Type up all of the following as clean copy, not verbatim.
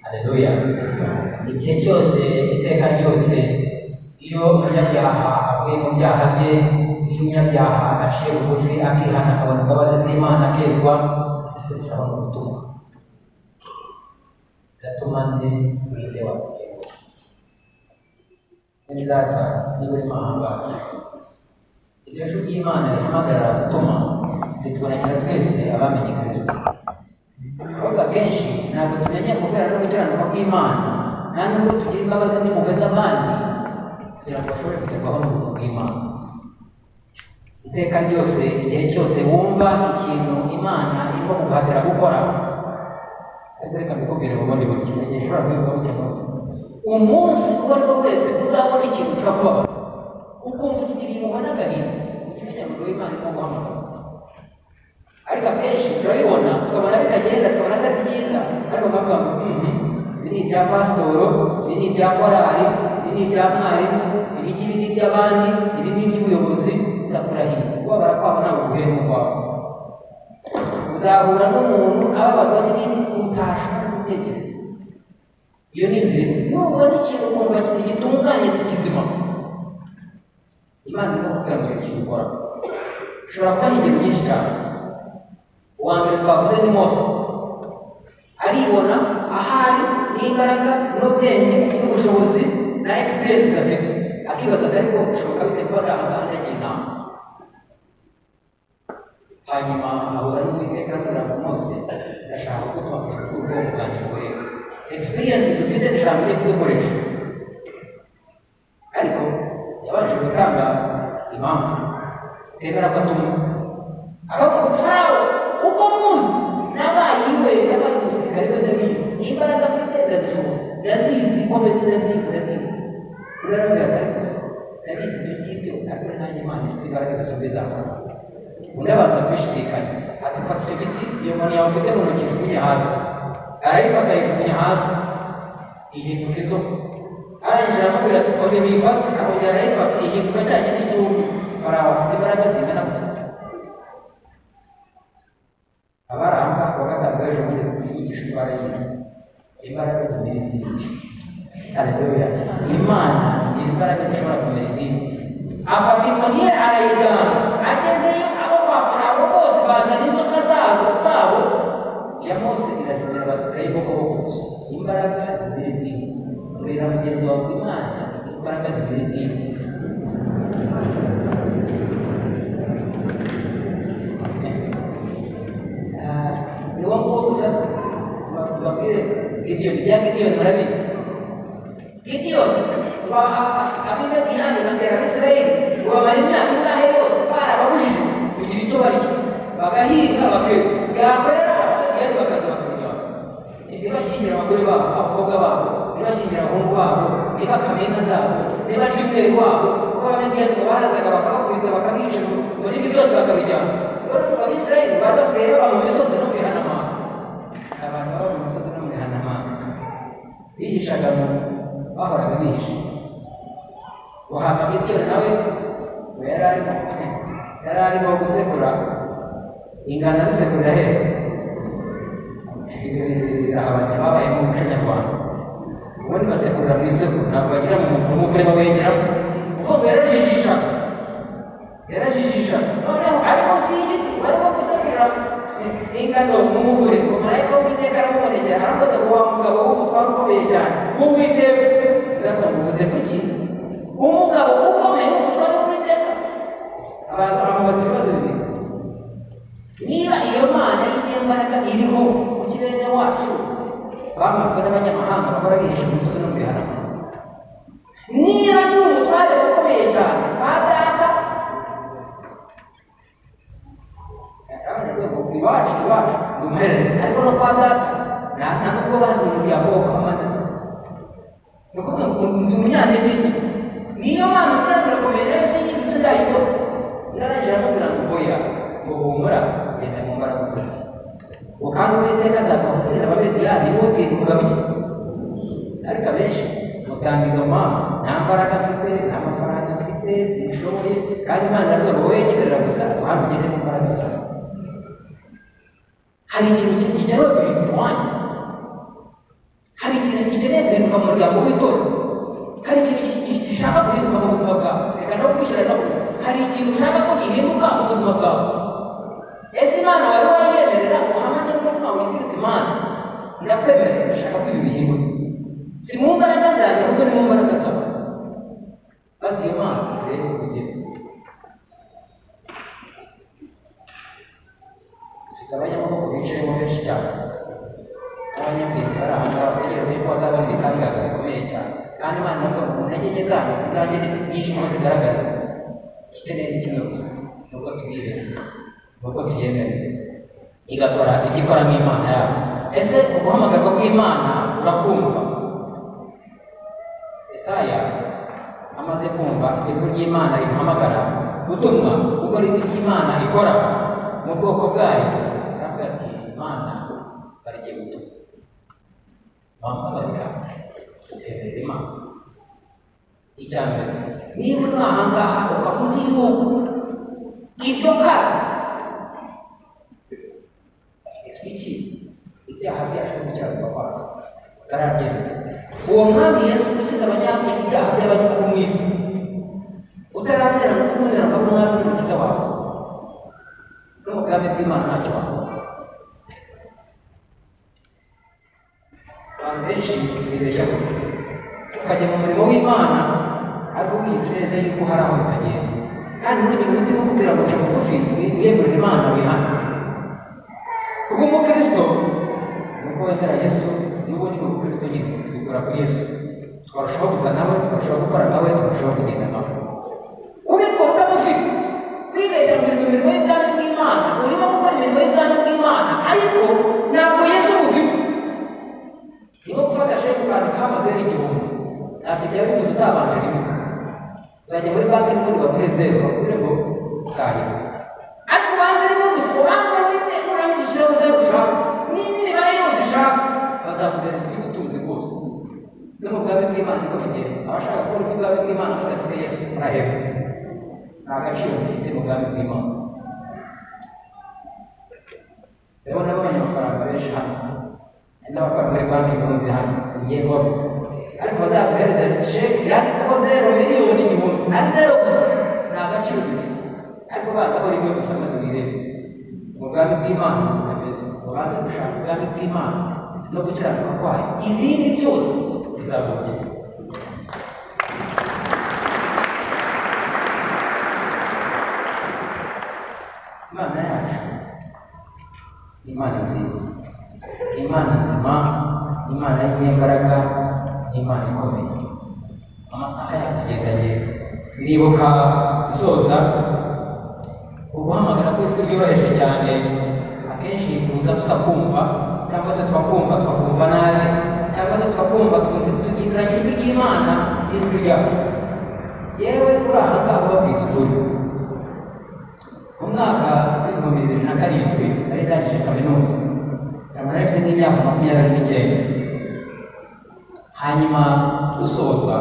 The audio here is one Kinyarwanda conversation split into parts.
Haleluya. Igihe cyose, iteka ryose, iyo umunyabyaha avuye mu byaha bye, iyo umunyabyaha aciye bugufi akihana akabona imbabazi z'Imana akezwa, akurikiraho ubutumwa. Ndatuma nde ninde watugenda? Mwene data, niba uri mahanga, iryo jwi ry'Imana rihamagarira gutuma ritubonekera twese abamenye Kristo. Ahubwo akenshi ntabwo tumenya kubera no gukiranuka kw'Imana, nta nubwo tugira imbabazi n'impuhwe z'abandi kugira ngo bashobore kugerwaho n'ubuntu bw'Imana. Iteka ryose, igihe cyose wumva ikintu Imana irimo kuguhatira gukora, ariko reka mbikubwire mu bundi buryo, igihe ushobora kubivuga gutya ngo umunsi uwo ari wo wese uzabona ikintu kirakubabaza, ukumva ukigiriye impuhwe n'agahinda, ujye umenya ngo ni Imana irimo guhamagara. Ariko akenshi turabibona tukabona bitagenda, tukabona atari byiza, ariko bakavuga ngo ibi ni ibya pasitoro, ibi ni ibya korali, ibi ni ibya mwarimu, ibi ngibi ni iby'abandi, ibi ni iby'ubuyobozi. Ndakurahiye, kubabara kwabo ntabwo guhuye n'ukwawe. Uzahura n'umuntu ababazwa n'ibintu utashobora gutekereza. Iyo ni inzira imwe. Nubona ikintu ukumva gitunganye si kizima, Imana irimo kukubwira ngo reka ikintu ukora. Ushobora kubaha ingero nyinshi cyane. Uwa mbere twavuze ni Mose. Aribona ahari n'imbaraga n'ubwenge n'ubushobozi na experience afite, akibaza ati ariko bishoboka bite kuba ndahangaha ndagira inama? Hanyuma ahura n'Uwiteka aramubwira ngo Mose, ndashaka kugutuma kugira ngo ukure ubwonko bwanjye mu burere. Experiences ufite ndashaka kujya kuzikoresha. Ariko yabanje gutanga impamvu zitemera ko atumwa. Akavuga ngo Farawo uko muzi nabaye iwe, nabaye umusirikare we, ndabizi imbaraga afite ndazishobora, ndazizi komeza, ndazizi, ndazizi. Undi aramubwira ati ariko se ndabizi ibyo ngibyo, ariko nanjye Imana ifite imbaraga zisumba iza Farawo. Undi abanza kubishidikanya ati fata icyo giti, iyo nkoni yawe ufite mu ntoki ijugunye hasi. Arayifata ayijugunya hasi, ihinduka inzoka. Arangije aramubwira ati ongera uyifate, arongera arayifata ihinduka cya giti cyumye. Farawo afite imbaraga zingana gutya. rw'ejo bundi inyigisho twarayize. Imbaraga zimera izindi. Haleluya. Imana igira imbaraga zishobora kumera izindi. Afata inkoni ye arayigana. Agezeyo abo kwa Farawo bose bazana inzoka zabo ya Mose irazimira, basubirayo ibokoboko gusa. Imbaraga zimera izindi. Urera mugenzi wawe, Imana igira imbaraga zimera izindi. Ni wo nguwo gusa babwire Gidiyoni, bya Gidiyoni murabizi. Gidiyoni ab'Imediyani batera Abisirayeli ngo bamara imyaka ingahe yose barababujije kugira icyo barya, bagahinga bakeza, bwakorera Abamediyani bakaza bakabijyana. Ntibashyingira abagore babo, abakobwa babo, ntibashyingira abahungu babo, ntibakame inka zabo, ntibarya umweru wabo, kuko Abamediyani barazaga bakabakubita bakabica, ngo n'ibyo byose bakabijyana. Abisirayeli bari basigaye baba mu misozi no mu bihanamanga. Abantu baba mu misozi no mu bihanamanga bihishaga, mu bahoraga bihisha. Guhamba Gidiyoni nawe ngo yari arimo gusekura ingano, azisekurira hehe? Ibyo bintu birahabanye, babaye mu muco nyarwanda. Ubundi basekurira mu isekuru, ntabwo bagira mu muvure, umuvure bawegeramo. Uvuga ngo yarajijisha. Noneho ari munsi y'igiti barimo gusekurira ingano mu muvure, ngo marayika w'Uwiteka aramubonekera, aramubaza ngo wa mugabo w'umutware ukomeye cyane w'Uwiteka, ndavuga ngo uvuze kuki? Umugabo ukomeye w'umutware w'Uwiteka. Abanza amubaza ibibazo bibiri. Niba iyo Mana y'inyembaraga iriho, kuki bene wacu bamazwe n'abanyamahanga bahora bihishe mu misozi no mu bihanamanga? Niba ndi umutware ukomeye cyane kwa data, iwacu ndi umuhererezi, ariko no kwa data nta nubwo bazi mu muryango wo kwa Manase. Ni ukuvuga ngo ndi umunyantege nke. Niyo Mana ubwira birakomeye, nayo singize sindayibona. Ndarangije aramubwira ngo oya, ngo humura, genda mu mbaraga ufite. Ngo kandi Uwiteka azaguha gutsinda Abamediyani bose ugabye. Ariko abenshi mutanga izo mpamvu, nta mbaraga mfite, nta mafaranga mfite, sinshoboye, kandi Imana iravuga ngo wowe nyemerera gusa uhambe ugende mu mbaraga zawe. Hari ikintu gikeneye guhinduka iwanyu, hari ikintu gikeneye guhinduka mu muryango w'itorero, hari ikintu gishaka guhinduka mu buzima bwawe. Reka no kubishyira no hari ikintu ushaka ko gihinduka mu buzima bwawe. Ese Imana wari wayemerera uhamanye n'umutima wibwira uti Imana ndakwemerera, ndashaka ko ibi bihinduka, si mu mbaraga zanjye ahubwo ni mu mbaraga zawe. Maze iyo Mana turebe uko ubigenza. Dufite abanyamaboko bicayemo benshi cyane n'abanyabwenge bari aho ngaho bategereza yuko bazabona ibitangaza bikomeye cyane. Kandi Imana iravuga ngo mu ntege nke zanyu izanjye ni nyinshi niho zigaragara. Ikeneye ni kimwe gusa, ni uko tuyihereza, ni uko tuyemerera, igakora ibyo ikora nk'Imana yabo. Ese uguhamagarwa kw'Imana urakumva? Esaya amaze kumva ijwi ry'Imana rimuhamagara gutumwa gukora ibyo Imana ikora mu bwoko bwayo, aravuga ati Imana barigiye gutuma, wambabarira ukemerera Imana. Icya mbere, niba uri aha ngaha ukaba uzi yuko iryo kara ritwikira ibyaha byacu no gukiranuka kwacu utarabyemera, uwo mwami Yesu ukiza abanyabyaha ibyaha by'abanyabyaha mu isi, utarabyemera no kumwemera ngo abe umwami n'umukiza wawe, n'umugambi bw'Imana ntacyo wakora. Abantu benshi twibeshya gutyo, ukajya mu murimo w'Imana ariko wizi neza yuko hari aho bitagenda, kandi ntugire umutima ukubwira ngo ca bugufi wiyegurire Imana wihane. Kuba umukristo ni uko wemera Yesu, n'ubundi ni ubukristo nyine tubikora kuri Yesu, twarushaho gusa nawe, twarushaho gukora nawe, twarushaho kugenda nawe. Kubikora utamufite, kwibeshya ngo uri mu mirimo y'ubwami bw'Imana, urimo gukora imirimo y'ubwami bw'Imana ariko ntabwo Yesu ufite. Niba gufata sheke ukandikaho amazeru 1000, ntacyo byaba bivuze utabanje rimwe. Uzajya muri banki n'ubundi baguhe zeru, bakubwire ngo tahira. Ariko ubanze rimwe gusa, ubanze rimwe nurangiza ushyireho zeru ushaka, n'imibare yose ushaka, bazaguhereza iby'ubutunzi bwose. No mu bwami bw'Imana niko bigenda. Abashaka gukora iby'ubwami bw'Imana mudafite Yesu muraheba, nta gaciro mufite mu bwami bw'Imana. Rero nabonye amafaranga benshi hano, hari n'abakora muri banki nkunzi hano, singiye kubavuga, ariko bazaguhereza sheke yanditseho 0 miliyoni 1000, ari 0 gusa, nta gaciro bifite, ariko bazaho rimwe gusa maze wirebe. Ubwami bw'Imana bumeze, ubanze gushaka ubwami bw'Imana no gukiranuka kwayo, ibindi byose bizabongerwa. Imana yacu ni Imana nziza, ni Imana nzima, ni Imana y'inyembaraga, ni Imana ikomeye. Amasaha yatugendanye, ndibuka gusoza uguhamagara kw'ijwi ryoroheje cyane, akenshi tuza tutakumva, cyangwa se twakumva twakumva nabi, cyangwa se twakumva tukitiranya ijwi ry'Imana n'ijwi ryacu. Yewe uri aha ngaha ubabwiza ukuri, mu mwaka w'2007 nari ndangije kaminuza, nkaba nari mfite n'imyaka 29. Hanyuma dusoza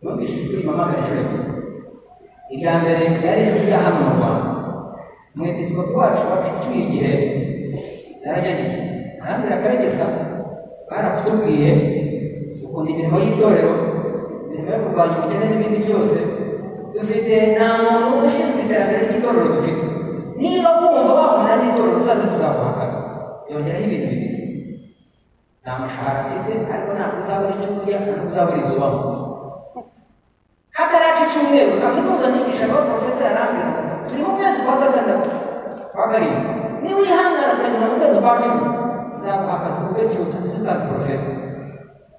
numvise ijwi rimpamagara inshuro ebyiri. Irya mbere ryari ijwi rya hano mu Rwanda. Umwepiskopi wacu wacuye igihe yaranyandikiye, arambwira Karegesa, barakutubwiye ukunda imirimo y'itorero, imirimo yo kurwanya ubukene n'ibindi byose dufite, nta muntu ushinzwe iterambere ry'itorero dufite. Niba wumva wakundana n'itorero uzaze tuzaguha akazi. Yongeraho ibintu bibiri: nta mushahara mfite, ariko ntabwo uzabura icyo urya, ntabwo uzabura inzu ubamo. Hataraca icyumweru, kaminuza nigishaga porofeseri arambwira, turi mu kwezi kwa 6 kwa 7, niwihangana tukageza mu kwezi kwa 10 nzaguha akazi ube tutor assistant professor.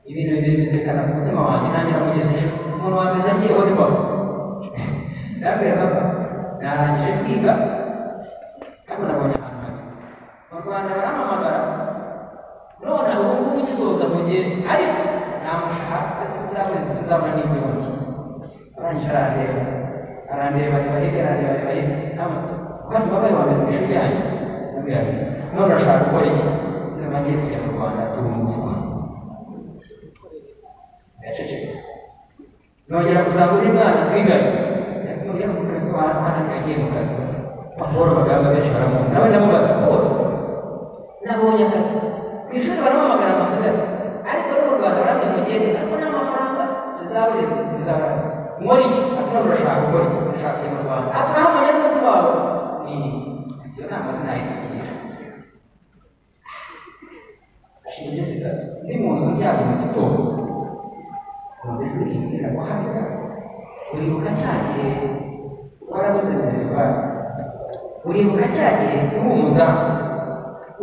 Ibintu bibiri bizirikana ku mutima wanjye, nanjye namugeze inshuti. Umuntu wa mbere nagiyeho ni papa. Ndabwira papa, narangije kwiga ariko nabonye ahantu habi mu Rwanda barampamagara, none ubu ngubu ngisoza mu gihe, ariko nta mushahara, ariko sinzabura inzu, sinzabura n'ibyo ndya. Arangije arandeba, arandeba areba hirya, arandeba areba hirya, kandi wabaye wa mbere mu ishuri yanyu? Ndabwira none urashaka gukora iki? Niba ngiye kujya mu Rwanda turi umuswa. Yaceceka. Nongera gusanga undi mwana twiganye, yari umukristo hano yagiye mu kazi. Paul Bagamba benshi baramuzi, nawe ndamubaza, Paul nabonye akazi ku ishuri barampamagara amasigara, ariko no mu Rwanda barambwira ngo ngende, ariko nta mafaranga, sinzabura inzu, sinzabura nkora iki? Ati none urashaka gukora iki? Urashaka kujya mu Rwanda? Ati urahamanya n'umutima wawe? Ni iyo nama sinayindikira. Hashize iminsi 3 ndi mu nzu ndyamye mu gitondo, numva ijwi rimbwira ngo hariya uribuka cya gihe warabuze minerivare, uribuka cya gihe uri umuzamu,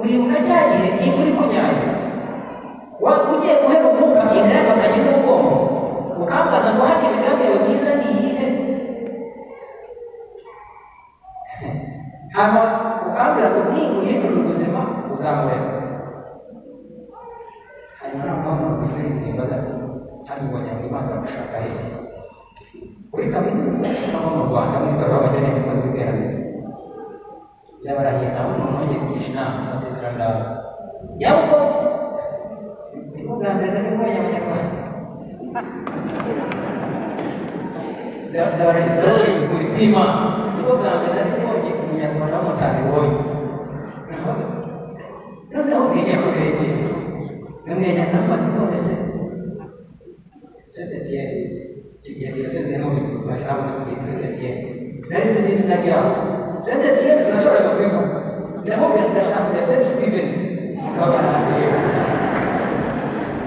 uribuka cya gihe imvura ikunyagira, ugiye guhera umwuka inda yafatanye n'umugongo, ukambaza ngo harya imigambi yawe myiza ni iyihe? Hama ukambwira ngo niguhindurira ubuzima uzamureka. Hanyuma noneho numva ijwi rimbaza, hano ubonye ngo Imana iragushaka hehe? Kuri kaminuza cyangwa mu Rwanda mu itorero abakeneye umukozi w'iterambere? Ndabarahiye nawe umuntu wongeye kugisha inama, mfata inzira ndaza. Nyabugo nibwo bwa mbere nari mbonye Abanyarwanda. Ndabarahiye ndababwiza ukuri kw'Imana, nibwo bwa mbere nari mbonye Umunyarwanda w'umutandi wonye. Noneho ntinya kubegera, ndamwenya ndamubaza none se Saint Etienne, icyo gihe diyoseze mu bihugu hari nabona kuri Saint Etienne, sinari nzi n'izina ryabo. Saint Etienne sinashoboraga kubivuga, ndamubwira ndashaka kujya Saint Stevens, nabo barandeba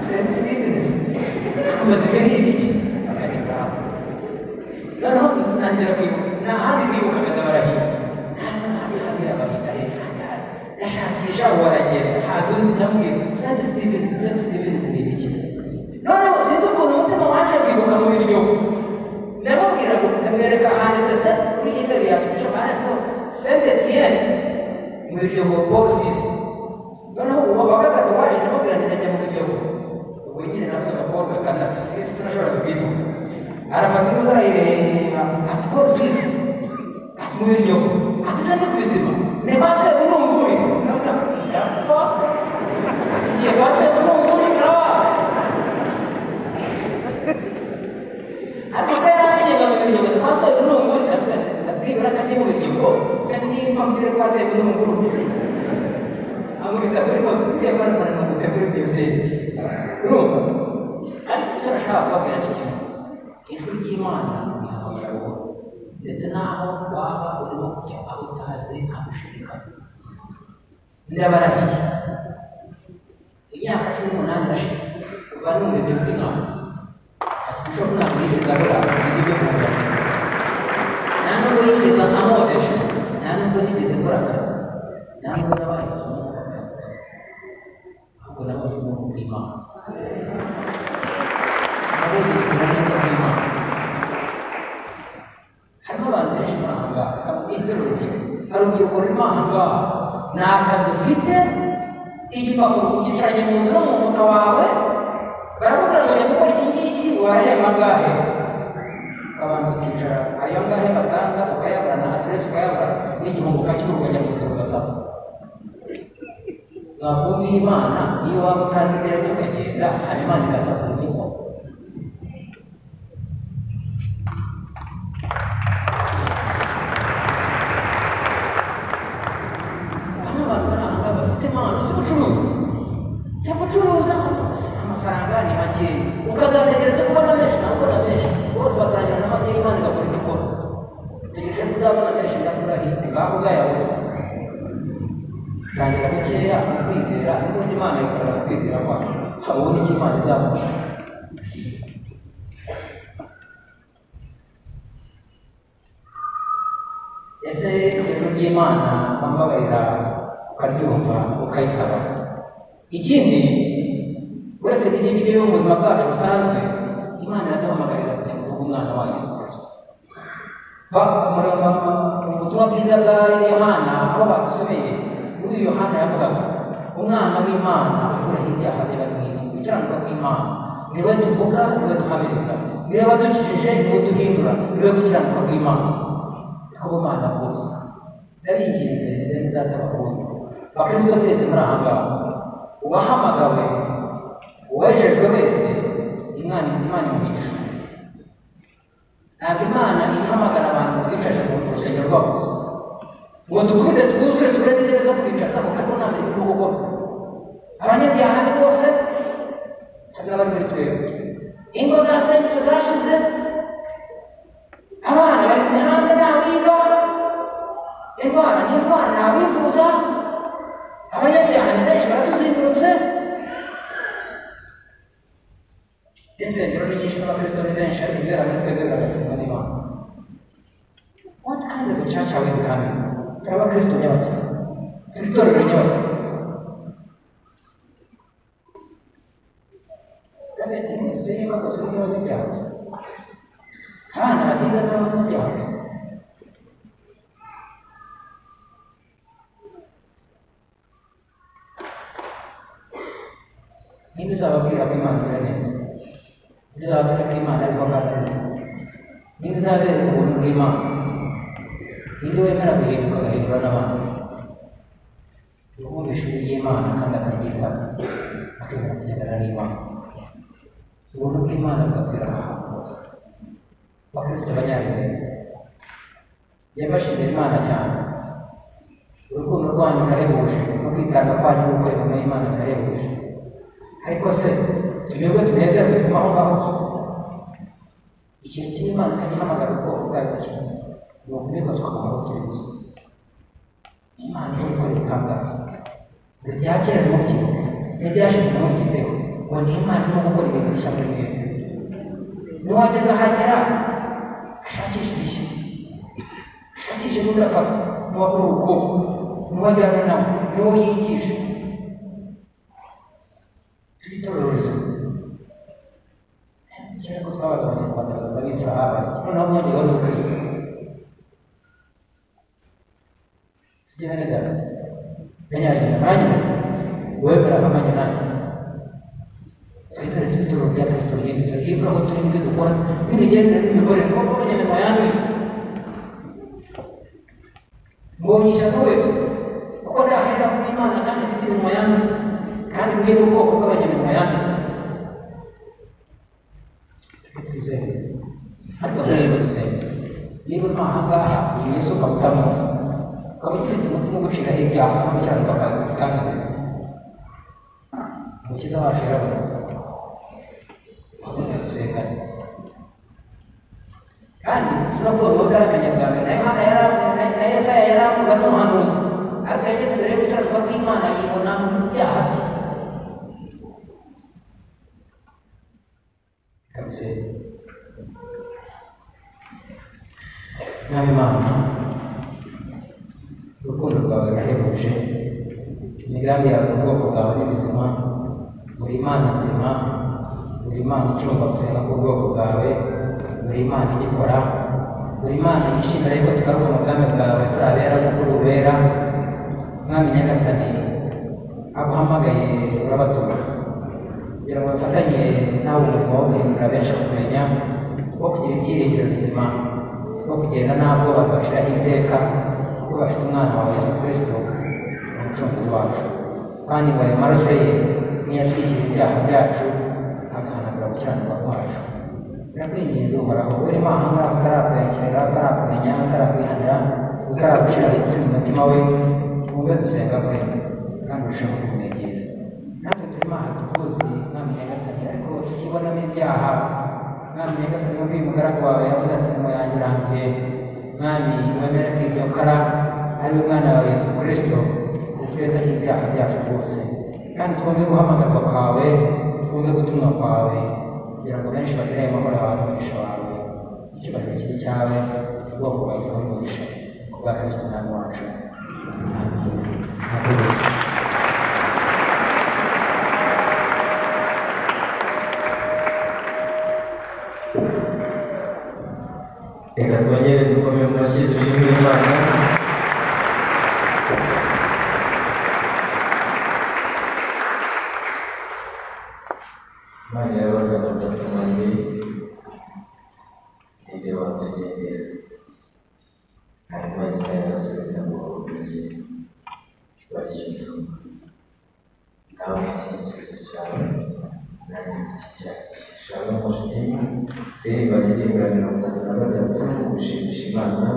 Saint Stevens amaze ibyo ni ibiki bakareba. Noneho ntangira kwibuka, nta handi nibukaga, ndabarahiye hariya bahita he, ndashakisha uwo aragenda, haza undi ndamubwira Saint Stevens, Saint Stevens ni ibiki? Noneho sinzi ukuntu umutima waje kwibuka mu biryo, ndamubwira ngo ndamwereka handitse se kuri email yacu bishop handitseho Saint Etienne mu biryo Paul VI. Noneho uwo wa gatatu waje ndamubwira nti ndajya mu biryo, ubwo nyine navugaga Paul VI, sinashoboraga kubivuga. Arafata imbuto arayireba, ati Paul VI, ati mu biryo, ati se ndi kubizima ni kwa Sebununguri. Noneho ndapfa ngiye kwa Sebununguri kawa. Ariko yaramenyaga mu biryogo ni kwa Sebununguri, ndavuga ndabwibura ko ajya mu biryogo, nimba mvire kwa Sebununguri. Amubita kuri moto, ngiye mbona mbona nungutse kuri diyoseze. Urumva? Ariko icyo nashaka kubabwira ni kimwe. Ijwi ry'Imana rihamagara buhoro. Ndetse n'aho waba urimo kujya aho utazi nta gushidikanya. Ndabarahiye. Imyaka 18 irashize kuva numva iryo jwi nkazi. Archbishop ntabwo yigeze abura ibyo byo kuvuga. Nta nubwo yigeze amodeshereza, nta nubwo nigeze nkora akazi, nta nubwo nabaye umuswa nk'uko babivuga. Ahubwo nabonye ubwoko bw'Imana. Nabonye kugira neza kw'Imana. Harimo abantu benshi muri aha ngaha, reka mbabwire urugero. Hari urubyiruko rurimo aha ngaha, nta kazi ufite, igipapuro ukicaranye mu nzu no mu mufuka wawe, barakubwira ngo njya gukora iki ngiki, warahemba angahe? Ukabanza ukicara, ayo angahe batanga ukayabura na aderesi ukayabura n'igihombo ukakibura ukajya mu nzira ugasaba. Mwakumva Imana, niyo waba utazi neza ukagenda, hanyuma Imana ikazakora ibyo. Hano abantu bari aha ngaha bafite impano z'ubucuruzi. Jya gucuruza amafaranga ni makeya, ukazategereza kubona menshi, nawe ubona menshi, bose batangira na makeya, Imana igakora ibyo ikora. Utegereje ko uzabona menshi, ndakurahiye, ngaho uzayabona. Tangira bukeya mu kwizera, n'ubundi Imana ikorera mu kwizera kwacu, habona icyo Imana izakora. Ese ijwi ry'Imana wambabarira ukaryumva ukayitaba? Ikindi uretse n'ibyo ngibyo byo mu buzima bwacu busanzwe, Imana iraduhamagarira kujya kuvuga umwana wayo Yesu Kristo. Mu butumwa bwiza bwa Yohana aho badusomeye, muri uyu Yohana yavugaga umwana w'Imana ukuraho ibyaha by'abari mu isi, gukiranuka kw'Imana niwe tuvuga, niwe duhamiriza, niwe wadukijije, niwe duhindura, niwe gukiranuka kw'Imana. Niko bumana bwose. Ndabinginze bene data bakundwa, bakristo mwese muri aha ngaha, uwahamagawe, uwejejwe wese, Imana imuhigisha. Ntabwo Imana ihamagara abantu ngo bicaje mu rusengero rwabo gusa, ngo dukubite twuzure tubure n'intebe zo kubicazaho, ariko nta mirimo irimo gukora. Abanyabyaha ni bose, hari n'abari muri twebwe. Ingo zasenyutse zashize, abana bari ku mihanda ntawiga, indwara ni indwara ntawivuza, abanyabyaha ni benshi baratuzengurutse. Insengero ni nyinshi n'abakristo ni benshi, ariko ibibera muri twebwe biragatsindwa n'Imana. What kind of a church are we becoming? Turi abakristo nyabaki, turi itorero nyabaki. Maze zisenyuka zose ni abanyabyaha gusa, abana batiga ni abanyabyaha gusa. Ninde uzababwira ko Imana igira neza? Ninde uzababwira ko Imana ariho kandi ari nzima? Ninde uzabereka ubuntu bw'Imana? Ninde wemera guhinduka agahindura n'abandi? Uwumva ijwi ry'Imana kandi akaryitaba, akemera kugendana n'Imana. Ubuntu bw'Imana bugakwira ahantu hose. Bakristo banyaremera, njya mbashimira Imana cyane. Urukundo rwanyu rurahebuje, no kwitanga kwanyu no gukora imirimo y'Imana birahebuje. Ariko se tunyurwe tunezerwe tugume aho ngaho gusa? Ikintu kimwe Imana itajya ihamagara ubwoko bwayo kimwe ni ukunyurwa tukaguma aho turi gusa. Imana ihora ikora ibitangaza. Ibya kera ntimubyibuke, n'ibyashize ntimubyiteho, ngo ni Imana irimo gukora ibintu bishya muri mwebwe. N'uwageze ahagera ashakisha ibishya, ashakisha n'undi afata, n'uwakura ukuboko, n'uwajyana nawe, n'uwo yigisha. Turi itorero rizima. Kera ko twabaga abanyarwanda bazima b'imfura habaye, noneho mwongeyeho n'ubukristo. Sibyo bene data? Banyarwanda muranyumva? Wowe murahamanya nanjye. Twemere tube itorero rya Kristo rihindutse, rihindura aho turi n'ibyo dukora, n'imigendere n'imikorere, tuba twabonye yanduye. Mbonye ishyano we, kuko ndahera ku Imana kandi mfite iminwa yanduye, kandi mwe n'ubwoko bw'abanyaminwa yanduye. Reka twizere, ariko mbere y'uko dusenga, niba uri aha ngaha uyu Yesu ukaba utamuzi, ukaba ugifite umutima uguciraho ibyaha no gukiranuka kwawe kutandukanye, Umukiza wacu yarabonetse, duhaguruke dusengane. Kandi sinavuga ngo utaramenya bwa mbere, na Yohana na Yesaya yari amuzi ari umuhanuzi, ariko yageze imbere yo gukiranuka kw'Imana yibona mu byaha bye. Kabisa. Mwami Imana, urukundo rwawe rurahebuje, imigambi yawe ku bwoko bwawe ni mizima. Uri Imana nzima, uri Imana icyumva gusenga k'ubwoko bwawe, uri Imana igikora, uri Imana yishimira yuko tugaruka mu bwami bwawe turi abera nk'uko uri uwera. Mwami Nyagasani, aguhamagaye urabatuma kugira ngo bafatanye nawe umurimo wo guhindura benshi kumenya, wo kugira ibyiringiro bizima, wo kugenda ntabwo babaciraho iteka, kuko bafite umwana wawe Yesu Kristo umucunguzi wacu, kandi ngo ayo maraso ye niyo atwikira ibyaha byacu agahanagura gukiranirwa kwacu. Birakwinginze Uhoraho, urimo aha ngaha utarakwakira, utarakumenya, utarakwihanira, utaragucira bugufi mu mutima we, wumve gusenga kwe kandi urusheho kumwegera. Natwe turimo aha tukuzi Mwami Nyagasani, ariko tukibonamo ibyaha. Mwami Nyagasani, wumve uyu mugaragu wawe yavuze ati imirimo yanjye iranduye. Mwami, wemere ko iryo kara ari we mwana wawe Yesu Kristo utwezaho ibyaha byacu rwose, kandi twumve guhamagarwa kwawe, twumve gutumwa kwawe, kugira ngo benshi bagire ayo mahoro yawe n'umugisha wawe. Icyubahiro kibe cyawe, ubwoko bwawe tubone umugisha ku bwa Kristo Umwami wacu. Amen. Murakoze. Reka twongere dukome mu mashyi dushimire Imana. Imana yabazana ugatuma ndi ninde watugendera. Hanyuma Yesaya arasubiza ngo igihe baryituma. Nawe ufite igisubizo cyawe, nanjye mfite icyanjye. Shalom nshuti, twiriwe indirimbo ya 33 gushimisha Imana,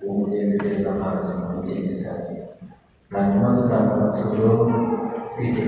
uwo mugenda ugeze amazi mu mitima isabe. Hanyuma dutanga amaturo twite